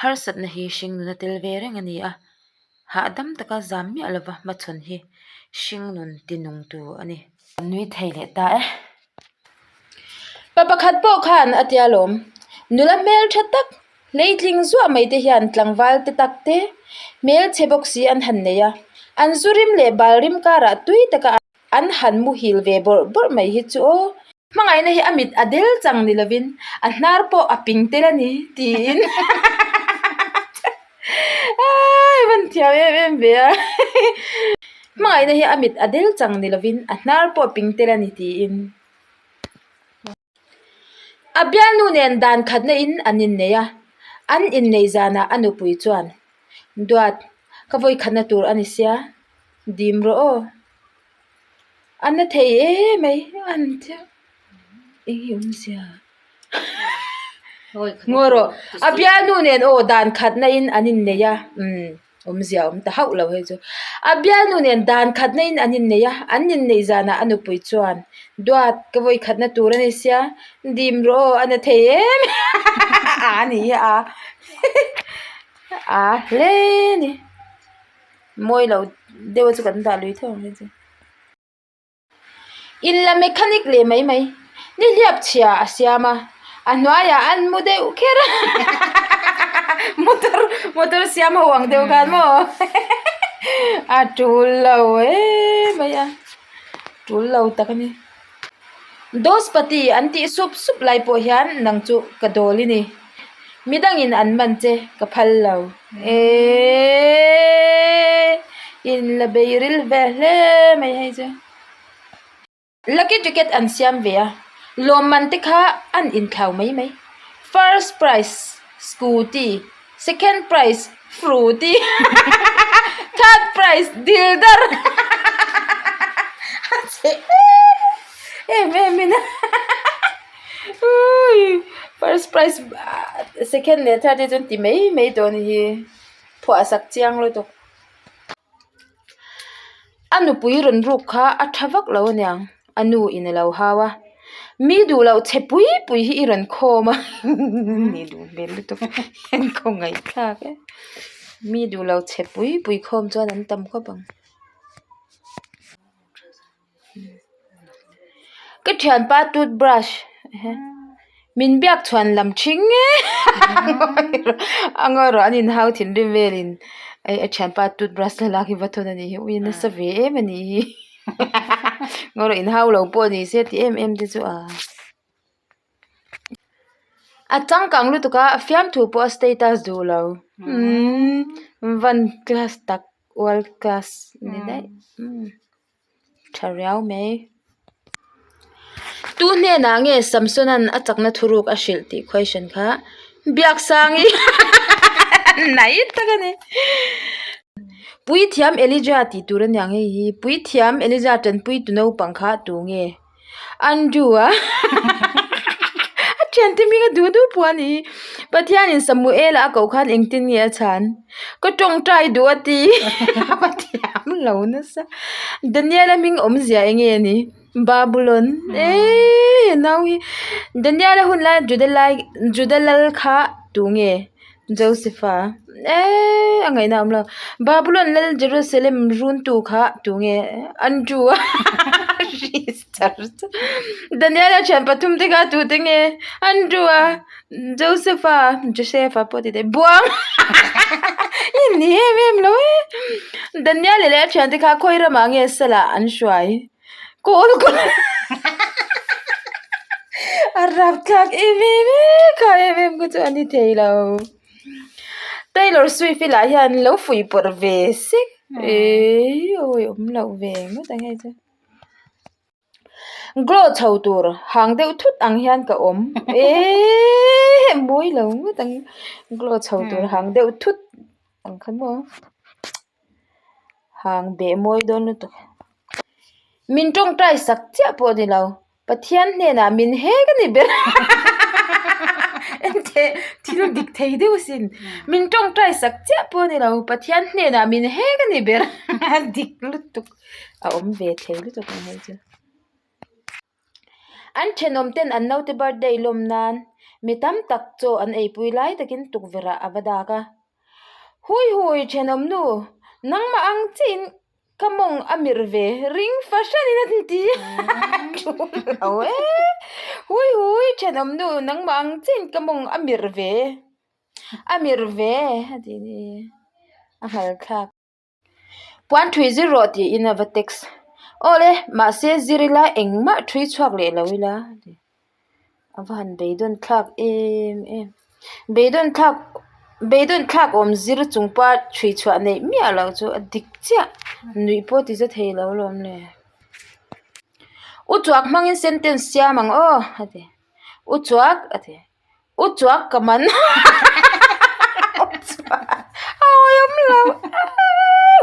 Harsatna hi hringnun a tel ve reng a ni a, hahdam taka zam miah lova hmachhawn hi hringnun tinungtu a ni. Kan nui thei leh ta e. Pa pakhat pawh khan a tia lawm, nula hmeltha tak hleitling zuah mai te hian tlangval te tak te hmelchhe bawk si an han nei a, an zu rim leh bal rim karah tui taka an han muhil ve bawrh bawrh mai hi chu aw. Hmangaihna hi a mit a del chang ni lovin a hnar pawh a ping tel a ni tiin aii van thiam em em ve a hmangaihna hi a mit a del chang ni lovin a hnar pawh a ping tel a ni tiin a bialnu nen dan khatna in an innei a an inneih zanah a nupui chuan duat ka vawikhatna tur a ni sia dim rawh aw. A na thei em mai an tia eng hi awmzia ngawi rawh a bialnu nen aw dan khatna in an innei a umm awmzia a awm ta hauh lo hei chu a bialnu nen dan khatna in an innei a an inneih zanah a nupui chuan duat ka vawi khatna tur a ni sia dim rawh aw a na thei em a a ni hi a a hle a ni. Mawi lo deuh chu kan dah lui theuh ang hei chu. In la mechanic leh mai mai ni hliap chhia a siam a a hnuaiah an mu deuh kher a motor motor siam ho ang deuh khan maw a tul lo em mai a tul lo tak a ni. Dospati an tih sup sup lai pawh hian nang chu ka dawl i ni. Midangin an man che ka phal lo. Eeeeee in la bei ril ve hle mai hei chu. Lucky ticket an siam ve a, lawmman te kha an inthlau mai mai. First prize scooty. Second prize Frooti Third prize Dildar A che em em in a First prize second leh third hi chu an ti mai mai tawh a ni hi phuah sak chiang lutuk. A nupui rawn ruk kha a tha vak lo aniang a nu in a lo hau a mi duh loh che pui pui hi i rawn khawm a ni duh hmel lutuk en khawngaih thlak e mi duh loh che pui pui khawm chuan an tam khawp ang. Ka thianpa toothbrush min biak chhuan lam thing e a ngawi rawh an inhau thinrim velin hei a thianpa toothbrush thlalak hi va thawn a nih hi ui nasa ve em a nih hi ngawi rawh inhau lo pawh ni se ti em em te chu a. A changkang lutuk a fiamthu pawh a status duh lo umm van class tak world class ni daih umm tha riau mai. Tu hnenah nge Samsona'n a chakna thuruk a hrilh tih question kha Biaksangi nai tak a ni. Puithiam Elijah tih tur a niang hei hi Puithiam Elijah tanpui tu naupang kha tu nge? Andrew a a thiante hming a duh duh pawh a ni Pathianin Samuela a koh khan engtin nge a chhan ka tawngtai duh a ti a va thiam lo nasa Daniela hming awmzia eng nge ni Babulon eee nau hi Daniela hun laia Juda lai Juda lal kha tu nge Josepha eee a ngaihna a awm lo Babulon lal Jerusalem runtu kha tu nge Andrew a Daniela thian pathum te kha tu te nge Andrew a Josepha Josepha pawh ti thei Buang i ni em em lo e Daniela leh a thiante kha khawi ramah nge sala an hruai Kawl kawl a rapthlak em em e kha em em kha chu a ni thei lo Taylor Swift i lah hian lo fuih pawrh ve sek eii awi awm loh ve ngawt ang hei chu glow chho tur hang deuh thut ang hian ka awm eee mawi lo ngawt ang glow chho tur hang deuh thut ang kha maw. Hang beh mawi dawn lutuk. Min tawngtai sak chiah pawh a ni lo. Pathian hnenah min hek a ni ber. Engteh thil dik thei deuh asin. Min tawngtai sak chiah pawh a ni lo. Pathian hnenah min hek a ni ber. Dik lutuk. A awm ve thei lutuk ang hei chu. An thenawm ten an naute birthday lawm nan. Mi tam tak chaw an eipui lai takin tukverh ah a va dak a. Hui hui thenawm nu, nangmah ang chiahin ka mawng a mirh ve ring fahranin a ti a lo e. Hui hui thenawm nu, nangmah ang chiahin ka mawng a mirh ve a mirh ve a ti ni a nghal thlak. Puan thui zir rawh tiin a va text. Awle, mahse zir ila engmah thui chhuak leh lo ila a ti. A va han beidawn thlak em em. Beidawn thlak beidawn thlak awm zir chung pawha thui chhuah neih miah loh chu a dik chiah. Nuih pawh ti za thei lo alawm le. U chuak hmangin sentence siam ang aw a ti. U chuak a ti. U chuak ka man U chuak a awm lo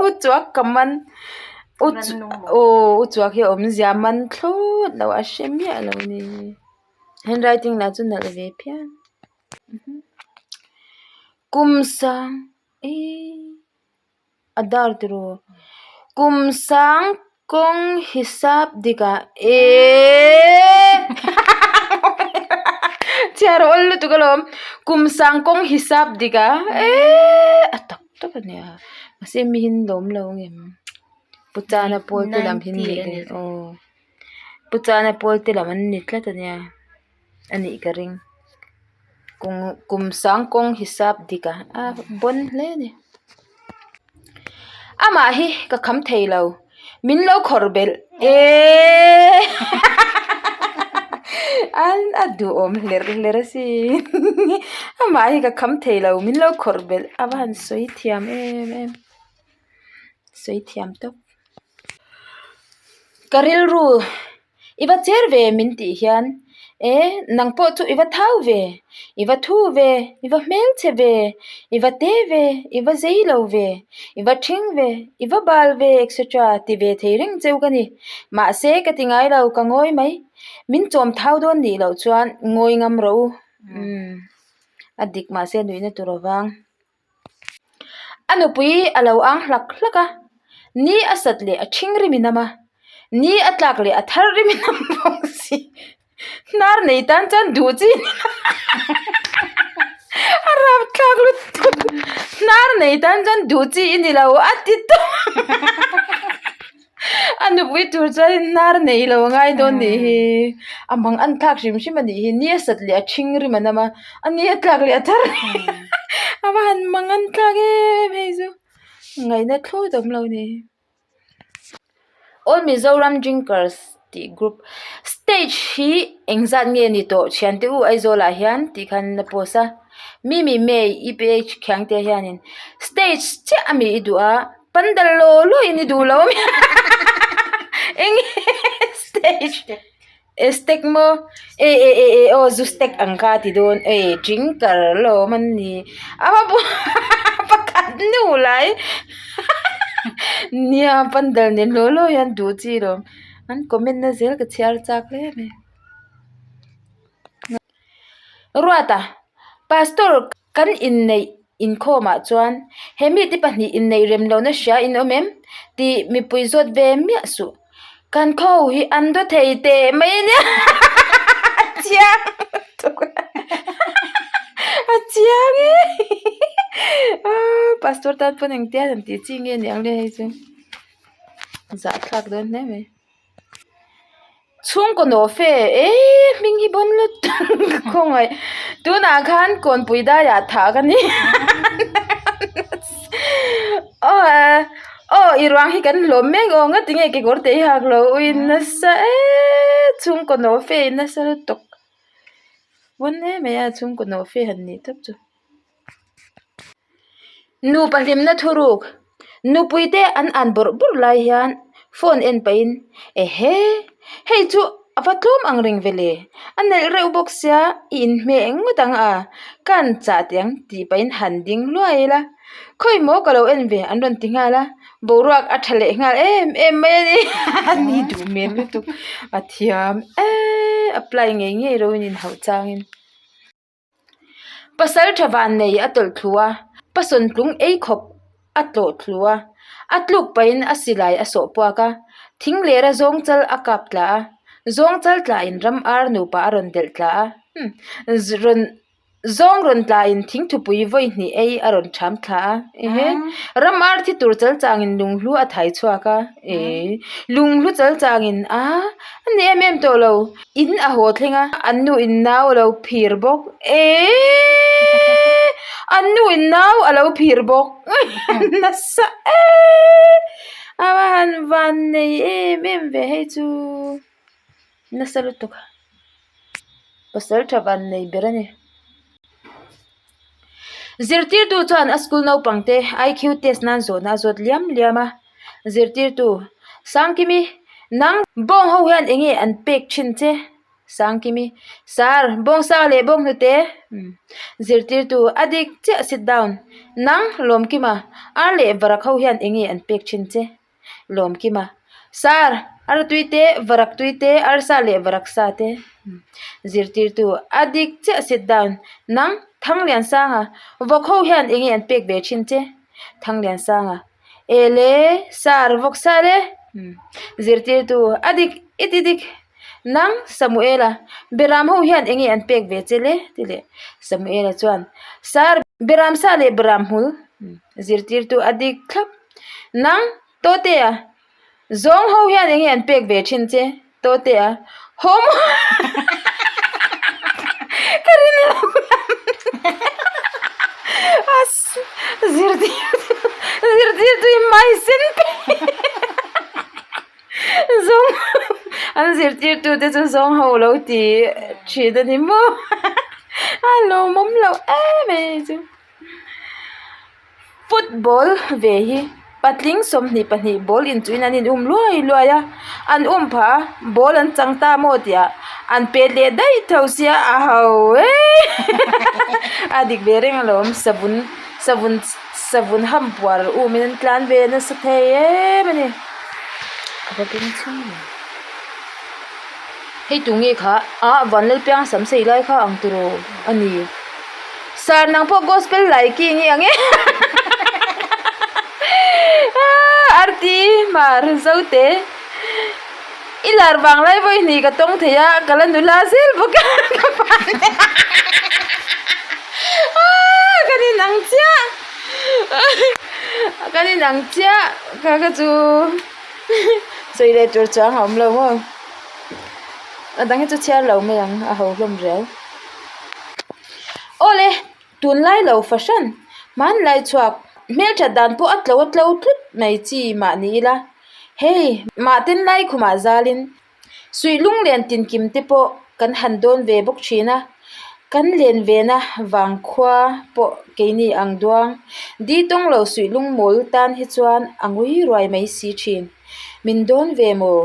U chuak ka man U aw U chuak hi a awmzia man thlawt lo a hre miah lo a ni handwriting lah chu nalh ve phian kum sang eii. A dar tiraw kum sang kawng hisap dikah eeeee chhiar a awl lutuk alawm kum sang kawng hisap dikah eeeee a tak tak a nia mahse mi hi an lawm lo ang em pu chana pawl te lam hi an nih ka ring aw pu chana pawl te lam an ni tlat a nia a nih ka ring kum sang kawng hisap dik a a bawn hle a ni amah hi ka kham thei lo min lo khawrh belh eeeee an a duhawm hlerh hlerh asin amah hi ka kham thei lo min lo khawrh belh a va han sawi thiam em em sawi thiam tawp ka rilru. I va cher ve min tih hian e nang pawh chu i va thau ve, i va thu ve, i va hmelchhe ve, i va te ve, i va zei lo ve, i va ṭhing ve, i va bal ve etc ti ve thei reng cheu ka ni. Mahse ka ti ngai lo ka ngawi mai. Min chawm thau dawn nih loh chuan ngawi ngam rawh u. Umm a dik mahse nuihna tur avang. A nupui a lo ang hlak hlak a, ni a sat leh a ṭhing rim in am a, ni a tlak leh a thar rim in am bawk si. Hnar nei tan chuan duh chi a rapthlak lutuk. Hnar nei tan chuan duh chi i ni lo a ti tawp. A nupui tur chuan hnar nei lo a ngai dawn nih hi a mang an thlak hrim hrim a nih hi ni a sat leh a ṭhing rim an awm a a ni a tlak leh a thar a va han mang an thlak em hei chu ngaihna thlawt awm lo ni All Mizoram Drinkers tih group stage hi engzat nge ni tawh thiante u Aizawl ah hian tih khan a post a Mimi May EPH Khiangte hianin stage chiah a mi i duh a. Pandal law law in i duh lo ami eng stage e stag maw e e e e aw zu stag ang kha a ti dawn e drinker lawm an ni a va pakhat nu lai nia pandal nen law law hian duh chi lawm an comment na zel ka chhiar chak hle mai. Ruata pastor kan inneih inkhawmah chuan he mite pahnih inneih rem lohna hria in awm em tih mipui zawt ve miah suh kan khaw ho hi an daw thei teh mai a nia a chiang a chiang e pastor tan pawn engtia han tih chi nge niang le hei chu zahthlak dawn hle mai. Chhungkaw nawh fe eee hming hi bawn lutuk ka khawngaih tunah khan kawnpui daiah thah ka ni aw aw i ruang hi kan hlawm mek aw ngati nge kekawr te i hak lo ui nasa eee chhungkaw nawh fe nasa lutuk bawn em mai a chhungkaw nawh fe han nih tawp chu. Nupa hlimna thuruk nupuite an an bawrh bawrh lai hian phone en pahin ehe hei chu a va tlawm ang reng ve le a nelh reuh bawk sia i inhmeh ngawt ang a ka han chah teh ang tih pahin han ding hluai ila khawi maw ka lo en ve an rawn ti nghal a boruak a tha leh nghal em em mai a ni a ni duh hmel lutuk a thiam eee apply ngei ngei ro in inhauh changin. Pasal tha van nei a tawlh thlu a, pasawn tlung ei khawp a tlawh thlu a, a tluk pahin a silai a sawh puak a, thing lera zawng chal a kap tla a, zawng chal tlain ram ar nupa a rawn delh tla a. Rawn zawng rawn tlain thingthupui vawi hnih ei a rawn ṭham thla a. Ehe, ram ar thi tur chal changin lunghlu a thai chhuak a. Ee, lunghlu chal changin a, a ni em em tawh lo. In a haw thleng a, an nu in nau a lo phir bawk. Eee, an nu in nau a lo phir bawk. Nasa ee, a va han van nei em em ve hei chu. Nasa lutuk a. Pasal tha van nei ber a ni. Zirtirtu chuan a school naupang te IQ test nan zawhna a zawt liam liam a. Zirtirtu, Sangkimi, nang bawng ho hian eng nge an pek thin che? Sangkimi, Sir, bawngsa leh bawnghnute. Zirtirtu, A dik chiah, sit down. Nang, Lawmkima, ar leh varak ho hian eng nge an pek thin che? Lawmkima, Sir, artui te, varak tui te, arsa leh varak sa te. Zirtirtu, A dik chiah sit down. Nang, Thangliansanga, vawk ho hian eng nge an pek ve thin che? Thangliansanga, E le, Sir, vawk sa le. Zirtirtu, A dik, i ti dik. Nang, Samuela, Beram ho hian eng nge an pek ve che le? ti leh Samuela chuan, Sir, Beram sa leh Beram hmul. Zirtirtu, A dik thlap. Nang, Tawtea, zawng ho hian eng nge an pek ve thin che? Tawtea, Haw maw? Ka rin lo lam. Zirtirtu, zirtirtu hi mai sen pe. Zawng an zirtirtu te chu zawng ho lo ti thin a ni maw? A lawmawm loh em mai chu. Football ve hi patling 22 ball inchuhin an in um luai luai a an um phah a ball an chang ta maw tih ah an pet leh daih tho sia a ho eii a dik ve reng alawm savun savun savun ham puar um in an tlan ve nasa thei em a ni a va beng chhung ve hei tu nge kha ah Vanlalpiang sam sei lai kha ang tiraw a ni. Sir nang pawh gospel lai ki nge ang e Arti mar zote i lar vang lai vawi hnih ka tawng thei a ka la nula zel bawk a ka van kan inang chiah kan inang chiah kha kha chu sawi leh tur chuang a awm lo maw a dang hi chu chhiar lo mai ang a ho hlawm riau. Awle, tunlai lo fahran, hmanlai chhuak, hmelthat dan pawh a tlo a tlo tlut mai chi mah ni ila, hei mahten lai khumah zalin suih lunglen tinkim te pawh kan han dawn ve bawk thin a, kan len vena vangkhua pawh keini ang duang, di tawng lo suih lungmawl tan hi chuan a ngui ruai mai si thin. Min dawn ve maw?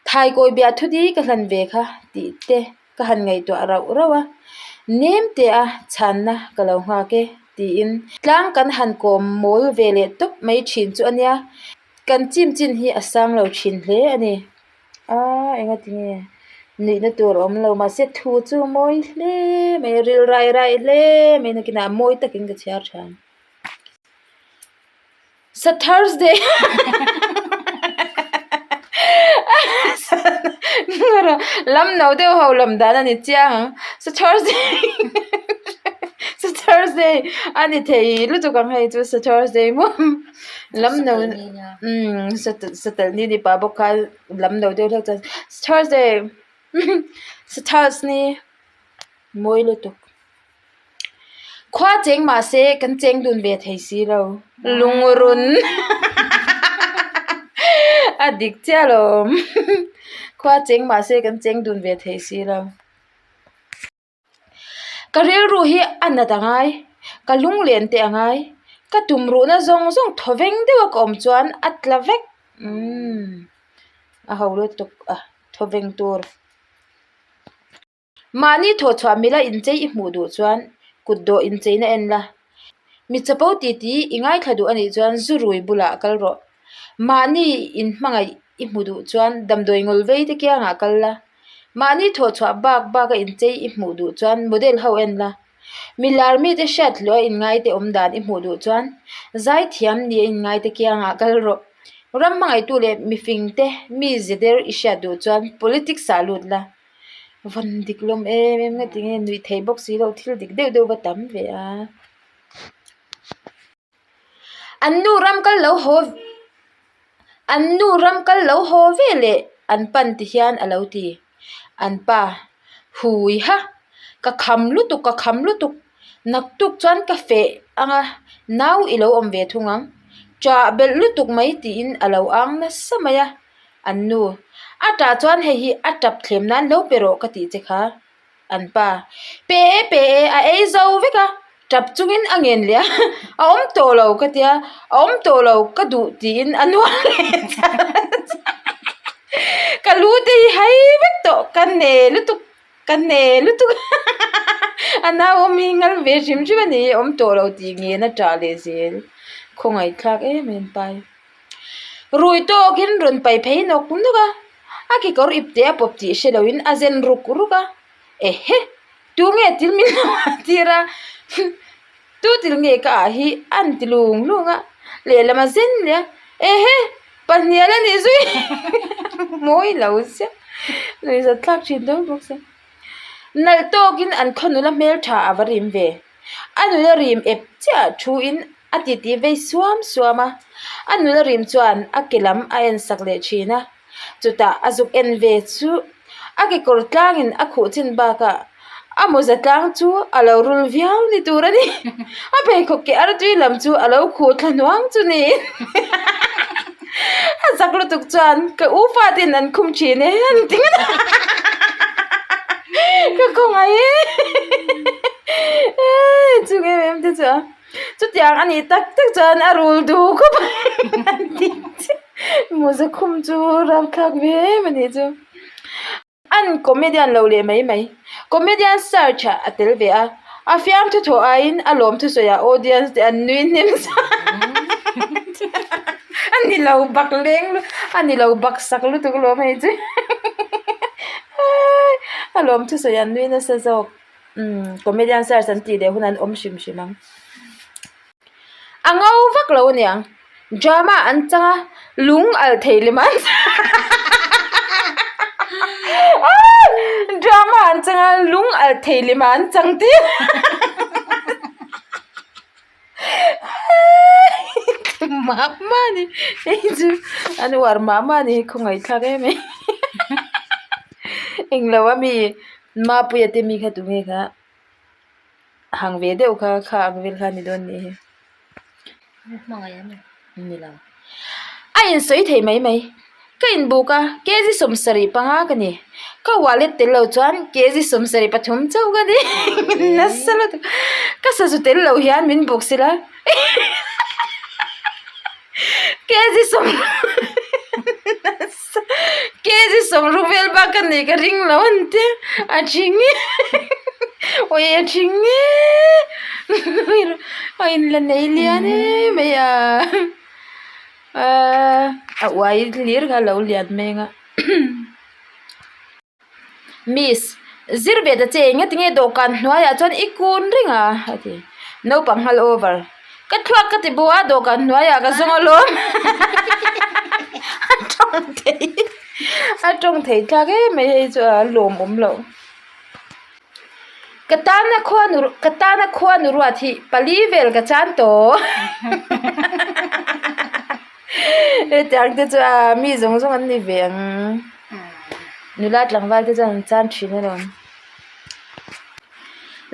Thaikawi biah thudi ka hlan ve kha tih te. Ka han ngaihtuah rauh rauh a, nem teh a chhanna ka lo nghak e tiin tlang kan han kawm mawl ve leh tawp mai thin chu a nia, kan chim chin hi a sang lo thin hle a ni. Aaa enga tinge nuihna tur a awm lo mahse thu chu mawi hle mai ril rai rai hle mai nakinah mawi takin ka chhiar tha ang. Sa Thursday lam no deuh ho lam dan a ni chiang ang sa Thursday sa Thursday a ni thei lutuk ang hei chu sa Thursday maw lam no umm sa telh ni ni pah bawk kha lam no deuh hlek chuan sa Thursday sa Thursday mawi lutuk. Khua cheng mahse kan cheng dun ve thei si lo. Lungrun a dik chiah alawm. Khua cheng mahse kan cheng dun ve thei si lo. Ka rilru hi a nat a ngai, ka lunglen te a ngai, ka tumruhna zawng zawng thawveng deuha ka awm chuan a tla vek. Umm a ho lutuk a thawveng tur. Mahni thawhchhuah mila inchei i hmuh duh chuan kut dawh incheina en la. Mi chapo titi i ngaithla duh anih chuan zu rui bulah kal rawh. Mahni inhmangaih i hmu duh chuan damdawi ngawl vei te kiangah kal la. Mahni thawhchhuah bak baka inchei i hmuh duh chuan model ho en la. Mi lar mite hriat hluah a inngaite awm dan i hmuh duh chuan zaithiam ni a inngaite kiangah kal rawh. Ram hmangaihtu leh mifingte mi ze der i hriat duh chuan politics ah lut la. Van dik lawm em em nga tinge nuih theih bawk si loh thil dik deuh deuh va tam ve a. An nu ram kal lo haw an nu ram kal lo haw ve leh an pan ti hian a lo ti. An pa hui ha ka kham lutuk ka kham lutuk naktuk chuan ka feh ang a nau i lo awm ve thung ang chah belh lutuk mai tiin a lo ang nasa mai a. An nu, A tah chuan hei hi a tap thlem nan lo pe rawh ka tih che kha. An pa, Pe e, pe e, a ei zo vek a, tap chungin a ngen leh a, a awm tawh lo ka tia, a awm tawh lo ka duh tiin a nual leh char char. Ka lu te hi hai vek tawh, ka hne lutuk, ka hne lutuk a nau awm hi ngal ve hrim hrim a ni, awm tawh lo tih ngen a tah leh zel, khawngaihthlak em em pai. Rui tawkin rawn pai phei nawk nawk a, a kekawr ipte a pawp tih hre loin a zen ruk ruk a, Ehe! Tunge til min lo ah tir a? Tu til nge ka ah hi a an ti lung lung a, lehlam a zen leh a, Ehe! Pahnial a nih zui! Mawi lo sia, nuihzat thlak thin dawn bawk sia. Nalh tawkin an khaw nula hmeltha a va rim ve. A nula rim ep chiah thu in a titi vei suam suam a, a nula rim chuan a ke lam a en sak leh thin a, chutah a zuk en ve chu a kekawr tlangin a khuh chin bakah a mawza tlang chu a lo rul viau ni tur a ni, a pheikhawk ke artui lam chu a lo khuh thla hnuang chu niin a zak lutuk chuan ka u fatin an khum thin e an ti ngawt a ka khawngaih e chung em em te chu a chutiang a nih tak tak chuan a rul duh khawp a an ti chiah mawza khum chu rapthlak ve em a nih chu. An comedian lo leh mai mai. Comedian search ah a tel ve a, a fiamthu thawh aiin a lawm thusawi ah audience te an nui hnem a ni lo bak leng a ni lo bak sak lutuk lawm hei chu a lawm thusawi an nui nasa zawk umm comedian search an tih leh hun an awm hrim hrim ang. A ngo vak lo aniang drama an chang a lung alh thei lem an drama an chang a lung alh thei lem ah an chang tir mah mah a ni hei chu an uar mah mah a ni khawngaihthlak em em englo a mi Mapuia te mi kha tunge kha. Hang ve deuh kha kha ang vel kha a ni dawn nih hi. Ni lo. A insawi thei mai mai. Ka inbuk a, kg 75 ka ni. Ka wallet tel lo chuan kg 73 chauh ka ni. Nasa lutuk. Ka sazu tel lo hian min buk sila. Kg sawm kg sawmruk vel bak ka nih ka ring lo an ti a thing e awi a thing e a in la nei lian em mai a ahh a uai hlir kha a lo lian mai ang a. Miss, zir ve ta che engati nge dawhkan hnuaiah chuan i kun reng a? a ti. Naupang nghal over. Ka thluak ka ti bu a, dawhkan hnuaiah ka zawng alawm. A tawng thei a tawng thei thlak em mai hei chu a lawmawm loh. Ka tana khuanu ka tana khuanu ruat hi pali vel ka chan tawh. Hetiang te chu a mi zawng zawng an ni ve ang. Nula tlangval te chuan an chan thin alawm.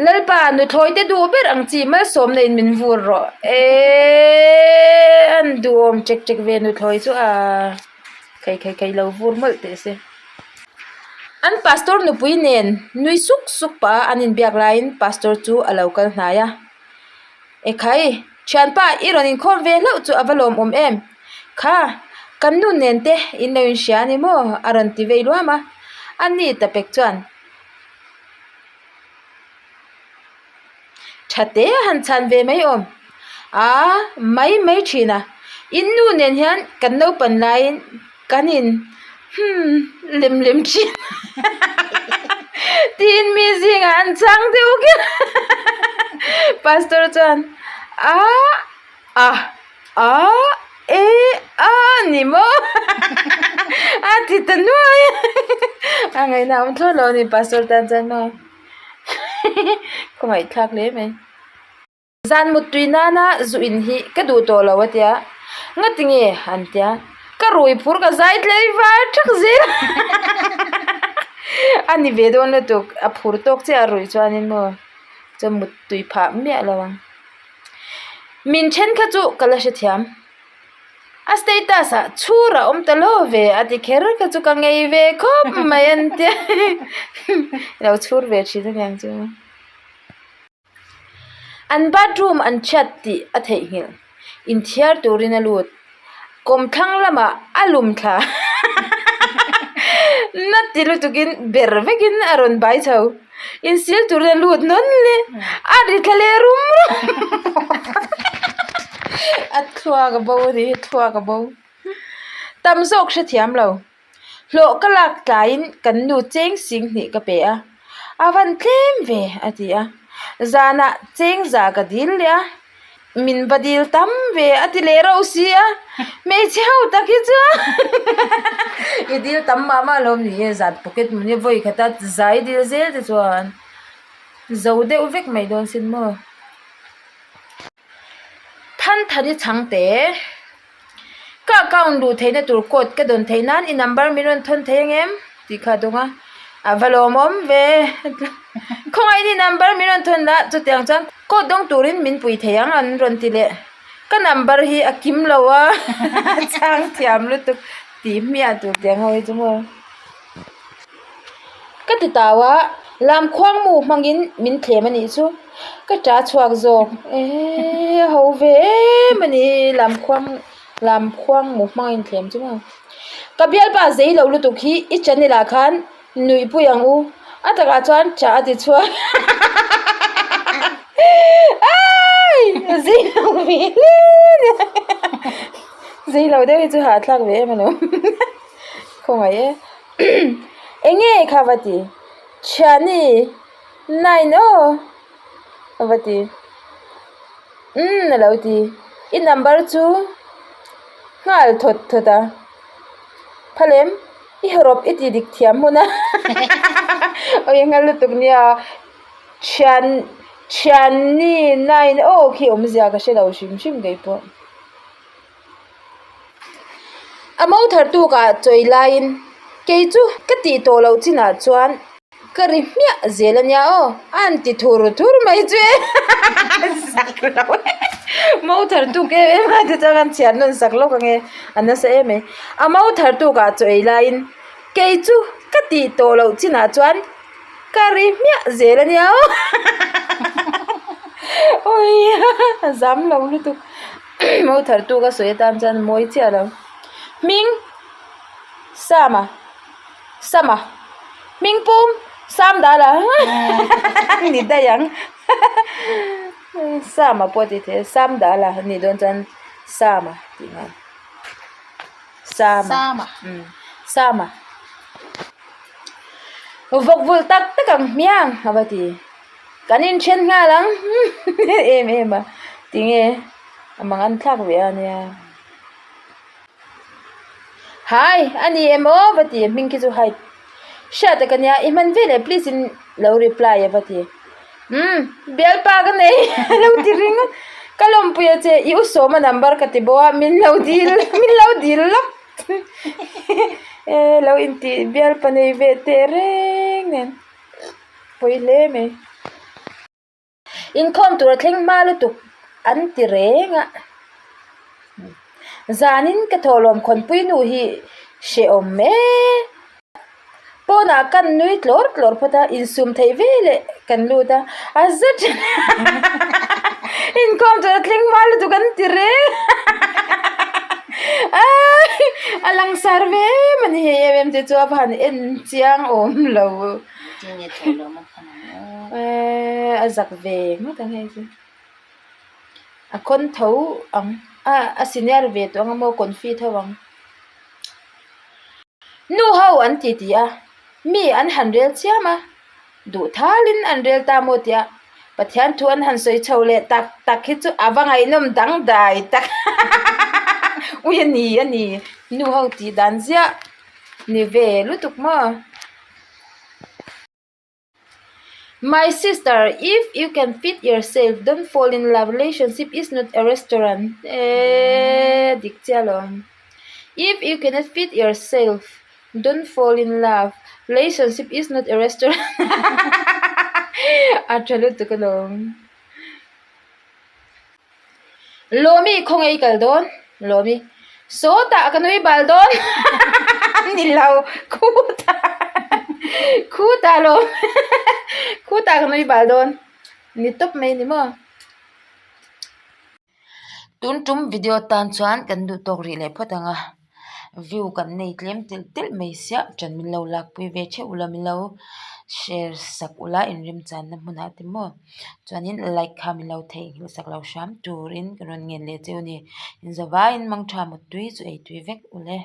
Lalpa nuthlawi te duh ber ang chi malsawmna in min vur rawh eeeee an duhawm chek chek ve nuthlawi chu a khai khai khai lo vur mawlh teh se. An pastor nupui nen nui suk suk pah a an inbiak laiin pastor chu a lo kal hnai a. Ekhai, thianpa i rawn inkhawm ve hlauh chu a va lawmawm em? Kha, kan nu nen te in lo inhria a ni maw? a rawn ti vei luam a. A ni ta pek chuan tha te a han chhan ve mai awm. Aa, mai mai thin a, in nu nen hian kan naupan laiin Kan in hmm lem lem thin tiin mi zingah an chang deuh kher pastor chuan a a a e a ni maw a ti ta nuai a. A ngaihna a awm thlawt lo a ni pastor tan chuan maw khawngaihthlak hle mai. Zan mut tui nana zu in hi ka duh tawh lo a tia, ngati nge an tia, ka rui phur ka zai tlei var thak zel a ni ve dawn lutuk a phur tawk chiah a ruih chuanin maw chuan mut tui phah miah lo ang. Min then kha chu ka la hrethiam. A status ah chhur a awm ta lo ve a ti kher kha chu ka ngei ve khawp mai an tia lo chhur ve thin aniang chu. An bathroom an chhiat tih a theihnghilh inthiar turin a lut kawmthlang lamah a lum thla na ti lutukin ber vekin a rawn bai chho insil turin a lut nawn le a ri thla leh rum rum a thluak a bo a ni thluak a bo tam zawk hrethiam lo. Hlawh ka lak tlaiin kan nu cheng sing hnih ka pe a, a van tlem ve a ti a, zanah cheng za ka dil leh a, min va dil tam ve a ti leh rauh si a, hmeichhe ho tak hi chu i dil tam mah mah lo ni e, zan pocket money vawi khata zai dil zel te chuan zo deuh vek mai dawn sin maw. Thanthani chhangte. Ka account luh theihna tur code ka dawn theih nan i number min rawn thawn thei ang em tih kha a dawng a, a va lawmawm ve khawngaih i number min rawn thawn la chutiang chuan code dawng turin min pui thei ang an rawn ti leh ka number hi a kim lo a chhang thiam lutuk tih hmiah tur tiang ho hi chu maw. Ka ti tau a, lam khuangmu hmangin min thlem a nih chu. Ka ṭah chhuak zawk eee ho ve em a ni lam khuang lam khuangmu hmangin in thlem chu maw. Ka bialpa zei lo lutuk hi i channel ah khan nuihpui ang u, a takah chuan ṭah a ti chhuak aii zei lo ve hle a ni zei lo deuh hi chu hahthlak ve em alawm. Khawngaih e. Enge kha va ti? Thiani nine aw a va ti. Umm a lo ti. I number chu nghal thawt thawt a. Phalem i hawrawp i ti dik thiam hmun a. Awi nghal lutuk nia. Thian thiani nine aw khi awmzia ka hre lo hrim hrim keipawh. A mo thar tukah chawi laiin kei chu ka tih tawh loh chinah chuan ka ri hmiah zel a nia aw a han ti thur thur mai chu e sak lo e mo thar tuk em em a tichuan an chhiar nawn sak lawk ang e a nasa em mai a mo thar tukah chawi laiin kei chu ka tih tawh loh chinah chuan ka ri hmiah zel a nia aw awii a zam lo lutuk. Mo thartu ka sawi atan chuan mawi chiah lo. Hming Sama Sama Hming pum Sam dala ni daih ang Sama pawh a ti thei a Sam dala a nih dawn chuan Sama tih nghal Sama Sama Vawk vulh tak tak ang hmiang a va ti. Kan inthen nghal ang em em a tinge a mang an thlak ve a nia hai a ni em aw va ti hming khi chu hai hriat tak a nia i hman veleh please in lo reply a va ti umm bialpa ka nei a lo ti ringawt ka lawmpui a che i u sawma number ka ti bawk a min lo dil min lo dil lawk e lo intih bialpa nei ve teh reng nen. Pawi hle mai. Inkhawm tur a thleng hma lutuk an ti reng a. Zanin ka thawhlawm khawnpui nu hi hrehawm e. Pawnah kan nui tlawr tlawr phawt a, insum theih ve leh kan lut a. A za thin Inkhawm tur a thleng hma lutuk an ti reng a. A langsar ve em a ni hei em em te chu a va han en chiang awm lo. Eee a zak ve ngawt ang hei chu a khawn tho ang a a senior ve tawh ang a maw confi tho ang nu ho an ti ti a mi an han rel chiam a duh thalin an rel ta maw tih a Pathian thu an han sawi chho leh tak tak hi chu a va ngaihnawm dangdai tak ui a ni a ni nu ho tih dan ziah ni ve lutuk maw. My sister, if you can feed yourself, don't fall in love, relationship is not a restaurant. Eee dik chiah alawm. If you cannot feed yourself, don't fall in love, relationship is not a restaurant. A tha lutuk alawm. Lawmi khawngaih kal dawn Lawmi sawtah ka nui bal dawn ni lo khutah khutah lawm khutah ka nui bal dawn ni tawp mai ni maw tun tum video tan chuan kan duh tawk rih leh phawt ang a view kan nei tlem telh telh mai sia ṭan min lo lakpui ve theuh ula min lo share sak ula inremchanna hmunah te maw chuanin like kha min lo theihnghilh sak lo hram turin ka rawn ngen leh cheu a ni inzavaiin mangtha mutui chu eitui vek ule.